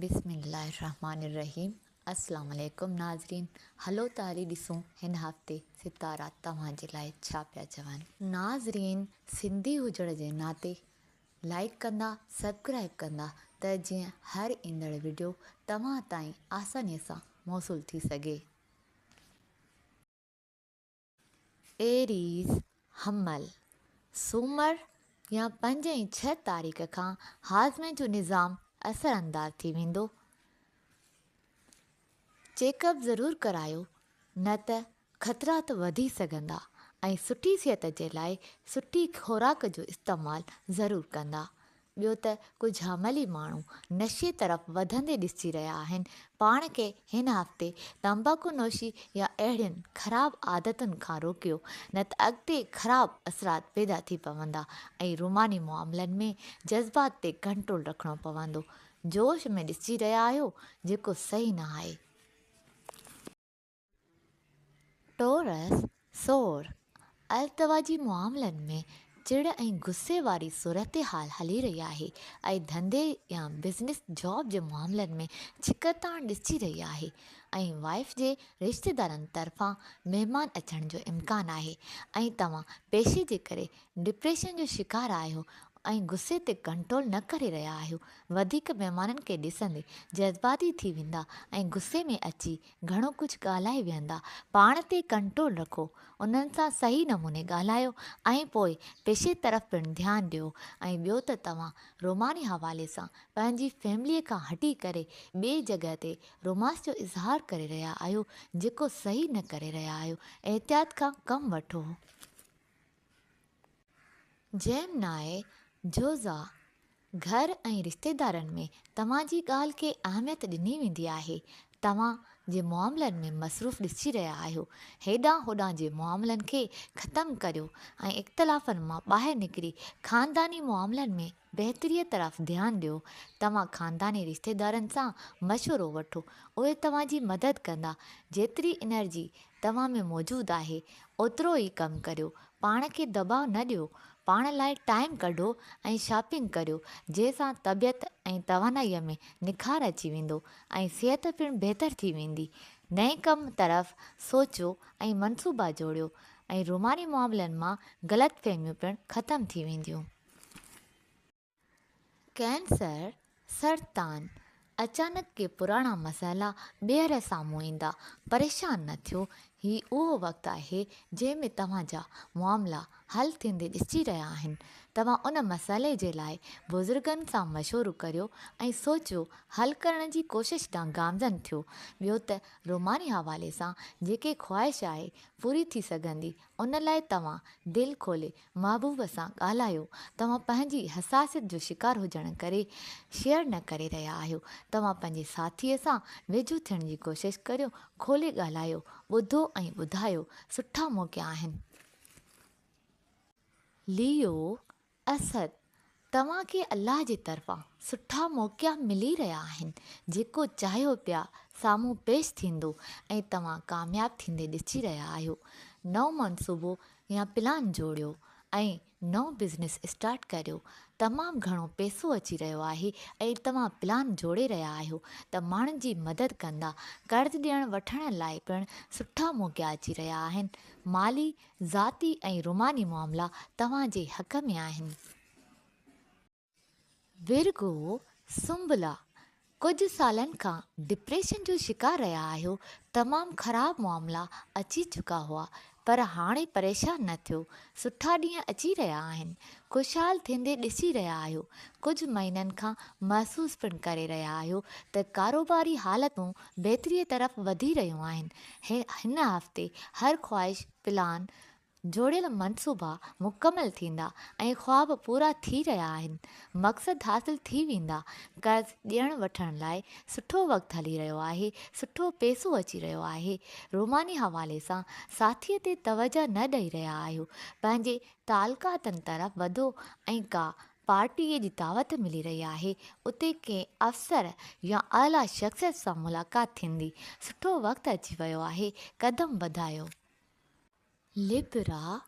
بسم الله الرحمٰن الرحيم السلام عليڪم ناظرين هلو ته هلي ڏسون هن هفتي ستارا توهان جي لاء ڇا پيا چون. ناظرين سنڌي هجڻ جي ناتي لائيڪ ڪندا سبڪرائيب ڪندا ته جيئن هر ايندڙ وڊيو توهان تائين آساني سان موصول ٿي سگهي. ايريز، حمل، سومر يا 5 ۽ 6 تاريخ کان هاضمي جو نظام اثر انداز ٿي ويندو. چيڪ اپ ضرور ڪرايو نه ته خطرات وڌي سگهندا ۽ سٺي صحت جي لاء سٺي خوراڪ جو استعمال ضرور ڪندا. ٻيو ته ڪجهه حملي ماڻهو نشي طرف وڌندي ڏسجي رهيا آهن، پاڻ کي هن هفتي تنباڪو نوشي يا اهڙين خراب عادتن کان روڪيو نه ته اڳتي خراب اثرات پيدا ٿي پوندا ۽ روماني معاملن ۾ جذبات تي ڪنٽرول رکڻو پوندو، جوش ۾ ڏسجي رهيا آهيو جيڪو صحيح نه آهي. ٽورس، سور، التوا جي معاملن ۾ چڙ ۽ غصي واري صورتحال هلي رهي آهي ۽ ڌنڌي يا بزنس جاب جي معاملن ۾ ڇڪتاڻ ڏسجي رهي آهي ۽ وائيف جي رشتيدارن طرفان مهمان اچڻ جو امڪان آهي ۽ توهان پيشي جي ڪري ڊپريشن جو شڪار آهيو ۽ غصي تي ڪنٽرول نه ڪري رهيا آهيو وڌيڪ مهمانن کي ڏسندي جذباتي ٿي ويندا ۽ غصي ۾ اچي گهڻو ڪجهه ڳالهائي ويهندا. پاڻ تي ڪنٽرول رکو، انهن سان صحيح نموني ڳالهايو ۽ پوء پيشي طرف پڻ ڌيان ڏيو ۽ ٻيو ته توهان روماني حوالي سان پنهنجي فيمليء کان هٽي ڪري ٻي جڳهه تي رومانس جو اظهار ڪري رهيا آهيو جيڪو صحيح نه ڪري رهيا آهيو احتياط کان ڪم وٺو. جيمنائي، جوزا، گهر ۽ رشتيدارن ۾ توهان جي ڳالهه کي اهميت ڏني ويندي آهي. توهان جي معاملن ۾ مصروف ڏسجي رهيا آهيو. هيڏانهن هوڏانهن جي معاملن کي ختم ڪريو ۽ اختلافن مان ٻاهر نڪري خانداني معاملن ۾ بهتريء طرف ڌيان ڏيو. توهان خانداني رشتيدارن سان مشورو وٺو. اهي توهان جي مدد ڪندا. جيتري انرجي توهان ۾ موجود آهي، اوترو ئي ڪم ڪريو. پاڻ کي دٻاء نه ڏيو. پاڻ لاء ٽائيم ڪڍو ۽ شاپنگ ڪريو، جنهن سان طبيعت ۽ توانائيء ۾ نکار اچي ويندو ۽ صحت پڻ بهتر ٿي ويندي. نئين ڪم طرف سوچيو ۽ منصوبا جوڙيو ۽ روماني معاملن مان غلط فهميون پڻ ختم ٿي وينديون. ڪينسر، سرطان، اچانڪ ڪي پراڻا مسئلا ٻيهر سامهون ايندا، پريشان نه ٿيو، هي اهو وقت آهي جنهن ۾ توهان جا معاملا حل ٿيندي ڏسجي رهيا آهن، توهان ان مسئلي جي لاء بزرگن سان مشورو ڪريو ۽ سوچيو حل ڪرڻ جي ڪوشش ڏانهن گامزن ٿيو، ٻيو ته روماني حوالي سان جيڪي خواهش آهي پوري ٿي سگهندي، ان لاء توهان دل کولي محبوب سان ڳالهايو، توهان پنهنجي حساسيت جو شڪار هجڻ ڪري شيئر نه ڪري رهيا آهيو، توهان پنهنجي ساٿيء سان ويجهو ٿيڻ جي ڪوشش ڪريو، کولي ڳالهايو، ٻڌو ۽ ٻڌايو، سٺا موقعا آهن. ليو، اسد، توهان کي الله جي طرفان سٺا موقعا ملي رهيا آهن، جيڪو چاهيو پيا سامهون پيش ٿيندو ۽ توهان ڪامياب ٿيندي ڏسي رهيا آهيو. نئون منصوبو يا پلان جوڙيو ۽ نئون بزنس اسٽارٽ ڪريو. تمام گهڻو پئسو اچي رهيو آهي ۽ توهان پلان جوڙي رهيا آهيو ته ماڻهن جي مدد ڪندا. قرض ڏيڻ وٺڻ لاء پڻ سٺا موقعا اچي رهيا آهن. مالي، ذاتي ۽ روماني معاملا توهان جي حق ۾ آهن. ورگو، سنبلا، ڪجهه سالن کان ڊپريشن جو شڪار رهيا آهيو، تمام خراب معاملا اچي چڪا هئا، پر هاڻي پريشان نه ٿيو، سٺا ڏينهن اچي رهيا آهن، خوشحال ٿيندي ڏسي رهيا آهيو، ڪجهه مهينن کان محسوس پڻ ڪري رهيا آهيو ته ڪاروباري حالتون بهتري طرف وڌي رهيون آهن، هن هفتي هر خواهش، پلان، جوڙيل منصوبا مڪمل ٿيندا ۽ خواب پورا ٿي رهيا آهن، مقصد حاصل ٿي ويندا، قرض ڏيڻ وٺڻ لاء سٺو وقت هلي رهيو آهي، سٺو پئسو اچي رهيو آهي، روماني حوالي سان ساٿيء تي توجهه نه ڏئي رهيا آهيو، پنهنجي تعلقاتن طرف وڌو ۽ ڪا پارٽيء جي دعوت ملي رهي آهي، اتي ڪنهن افسر يا اعليٰ شخصيت سان ملاقات ٿيندي، سٺو وقت اچي ويو آهي، قدم وڌايو. لبرا،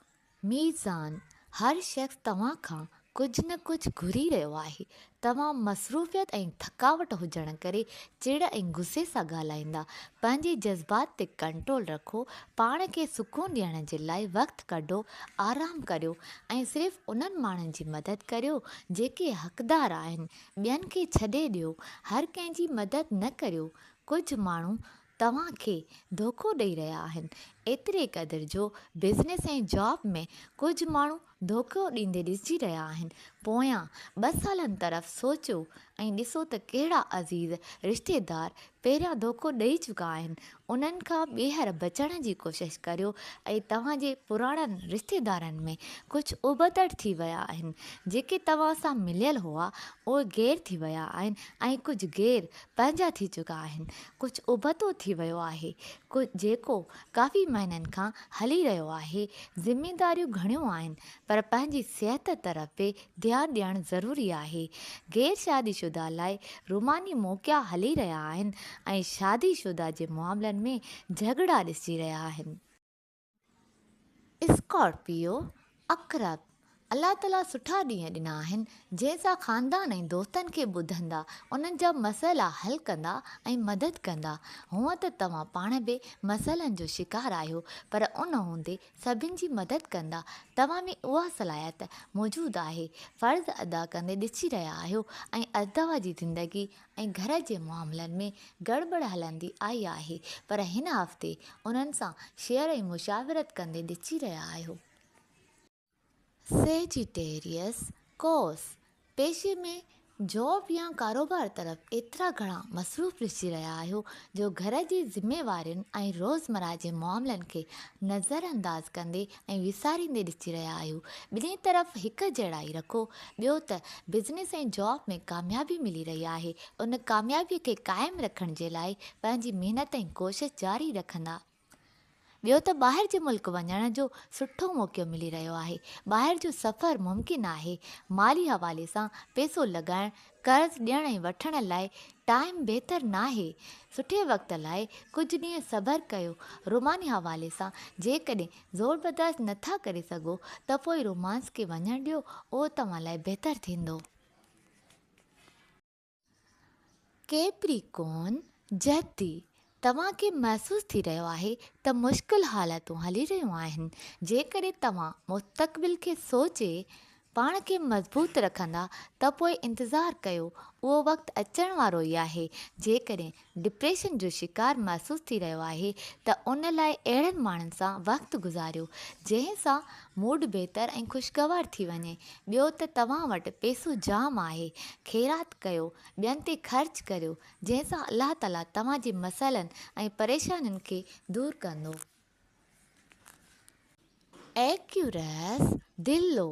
ميزان، هر شخص توهان کان ڪجهه نه ڪجهه گهري رهيو آهي. توهان مصروفيت ۽ ٿڪاوٽ هجڻ ڪري چڙ ۽ غصي سان ڳالهائيندا. پنهنجي جذبات تي ڪنٽرول رکو. پاڻ کي سڪون ڏيڻ جي لاء وقت ڪڍو، آرام ڪريو ۽ صرف انهن ماڻهن جي مدد ڪريو جيڪي حقدار آهن. ٻين کي ڇڏي ڏيو. هر ڪنهن جي مدد نه ڪريو. ڪجهه ماڻهو توهان کي ڌوڪو ڏئي رهيا آهن. ايتري قدر جو بزنس ۽ جاب ۾ ڪجهه ماڻهو ڌوڪو ڏيندي ڏسجي رهيا آهن. پويان ٻه سالن طرف سوچيو ۽ ڏسو ته ڪهڙا عزيز رشتيدار پهريان ڌوڪو ڏئي چڪا آهن. انهن کان ٻيهر بچڻ جي ڪوشش ڪريو ۽ توهان جي پراڻن رشتيدارن ۾ ڪجهه ابتڙ ٿي ويا آهن. جيڪي توهان سان مليل هئا اهي غير ٿي ويا آهن ۽ ڪجهه غير پنهنجا ٿي چڪا آهن. ڪجهه ابتو ٿي ويو آهي، جيڪو ڪافي مهينن کان هلي رهيو آهي. ذميداريون گهڻيون آهن، پر پنهنجي صحت طرف به ڌيان ڏيڻ ضروري آهي. غير شادي شده لاء روماني موقعا هلي رهيا آهن ۽ شادي شده جي معاملن ۾ جهڳڙا ڏسجي رهيا آهن. اسڪارپيو، عقرب، الله تعاليٰ سٺا ڏينهن ڏنا آهن، جنهن سان خاندان ۽ دوستن کي ٻڌندا، انهن جا مسئلا حل ڪندا ۽ مدد ڪندا. هونء ته توهان پاڻ به مسئلن جو شڪار آهيو، پر ان هوندي سڀن جي مدد ڪندا. توهان ۾ اها صلاحيت موجود آهي. فرض ادا ڪندي ڏسي رهيا آهيو ۽ ازدواجي زندگي ۽ گهر جي معاملن ۾ گڙٻڙ هلندي آئي آهي پر هن هفتي انهن سان شيئر ۽ مشاورت ڪندي ڏسي رهيا آهيو. سيجيٽيريس، قوس، پيشي ۾ جاب يا ڪاروبار طرف ايترا گهڻا مصروف ڏسي رهيا آهيو جو گهر جي ذميوارين ۽ روزمره جي معاملن کي نظرانداز ڪندي ۽ وساريندي ڏسي رهيا آهيو. ٻنهي طرف هڪ جهڙائي رکو. ٻيو ته بزنس ۽ جاب ۾ ڪاميابي ملي رهي آهي، ان ڪاميابي کي قائم رکڻ جي لاء پنهنجي محنت ۽ ڪوشش جاري رکندا. ٻيو ته ٻاهر جي ملڪ وڃڻ جو سٺو موقعو ملي رهيو آهي، ٻاهر جو سفر ممڪن آهي، مالي حوالي سان پئسو لڳائڻ، قرض ڏيڻ ۽ وٺڻ لاء ٽائيم بهتر ناهي، سٺي وقت لاء ڪجهه ڏينهن صبر ڪيو، روماني حوالي سان جيڪڏهن زور برداشت نه ٿا ڪري سگهو ته پوء رومانس کي وڃڻ ڏيو اهو توهان لاء بهتر ٿيندو. ڪيپريڪون، جهتي، توهان کي محسوس ٿي رهيو آهي ته مشڪل حالتون هلي رهيون آهن، جيڪڏهن توهان مستقبل کي سوچي پاڻ کي مضبوط رکندا ته پوء انتظار ڪيو اهو وقت اچڻ وارو ئي آهي. جيڪڏهن ڊپريشن جو شڪار محسوس ٿي رهيو آهي ته ان لاء اهڙن ماڻهن سان وقت گذاريو جنهن سان موڊ بهتر ۽ خوشگوار ٿي وڃي. ٻيو ته توهان وٽ پئسو جام آهي خيرات ڪيو ٻين تي خرچ ڪريو جنهن سان الله تعالي توهان جي مسئلن ۽ پريشانين کي دور ڪندو. ايڪيورس، دلو،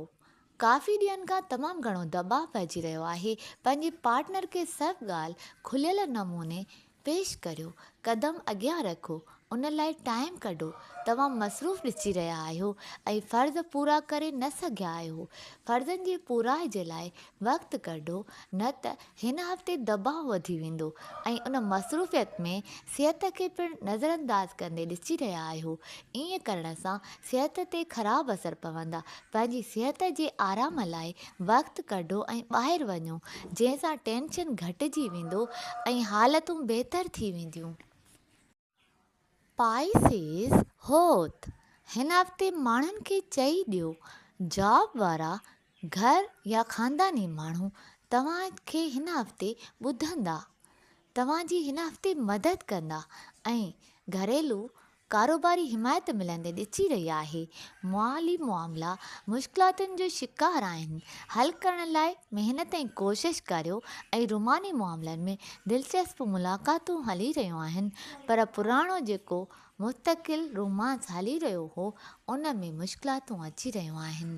ڪافي ڏينهن کان تمام گهڻو دٻاء پئجي رهيو آهي، پنهنجي پارٽنر کي سڀ ڳالهه کليل نموني پيش ڪريو، قدم اڳيان رکو، ان لاء ٽائيم ڪڍو، توهان مصروف ڏسجي رهيا آهيو ۽ فرض پورا ڪري نه سگهيا آهيو، فرضن جي پورائي جي لاء وقت ڪڍو نه ته هن هفتي دٻاء وڌي ويندو ۽ ان مصروفيت ۾ صحت کي پڻ نظرانداز ڪندي ڏسي رهيا آهيو. ائين ڪرڻ سان صحت تي خراب اثر پوندا. پنهنجي صحت جي آرام لاء وقت ڪڍو ۽ ٻاهر وڃو جنهن سان ٽينشن گهٽجي ويندو ۽ حالتون بهتر ٿي وينديون. پائسيز، هوت، هن هفتي ماڻهن کي چئي ڏيو، جاب وارا، گهر يا خانداني ماڻهو توهان کي هن هفتي ٻڌندا، توهان جي هن هفتي مدد ڪندا ۽ گهريلو ڪاروباري حمايت ملندي ڏسي رهي آهي. مالي معاملا مشڪلاتن جو شڪار آهن، حل ڪرڻ لاء محنت ۽ ڪوشش ڪريو ۽ روماني معاملن ۾ دلچسپ ملاقاتون هلي رهيون آهن پر پراڻو جيڪو مستقل رومانس هلي رهيو هو ان ۾ مشڪلاتون اچي رهيون آهن.